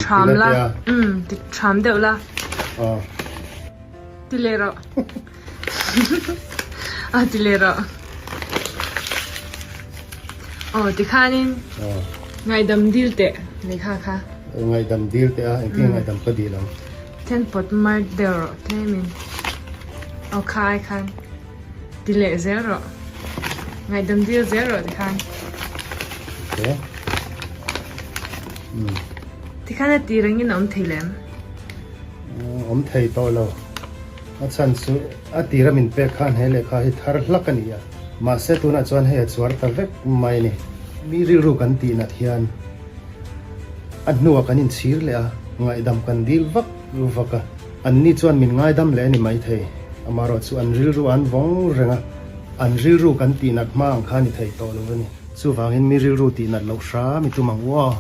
Ṭham la. Umm ti ṭham deuh la. Aw. Ti leh rawh. A ti leh rawh. Aw tikhanin ngaihdam dil teh lehkha kha. Ngaihdam dil teh a, engtin nge ngaihdam ka dil ang? Then pawt mar deuh rawh tlemin. Aw kha ai khan ti leh zel rawh. Ngaihdam dil zel rawh tikhan. Okay. Umm. Tikhan a tir angin a awm thei lem? Awm thei tawh lo. A chhan chu a tira min pek khan he lehkha hi thar hlak a ni a, mahse tunah chuan hei a chuar ta vek mai a ni. Mi rilru kan tih nat hian a hnuah kan inchhir leh a, ngaihdam kan dil vak vak a, anni chuan min ngaidam leh a ni maithei. Amaherawhchu an rilru an vawng reng a, an rilru kan tih nat hma ang kha a ni thei tawh lo a ni. Chuvangin mi rilru tih nat loh hram i tum ang u aw.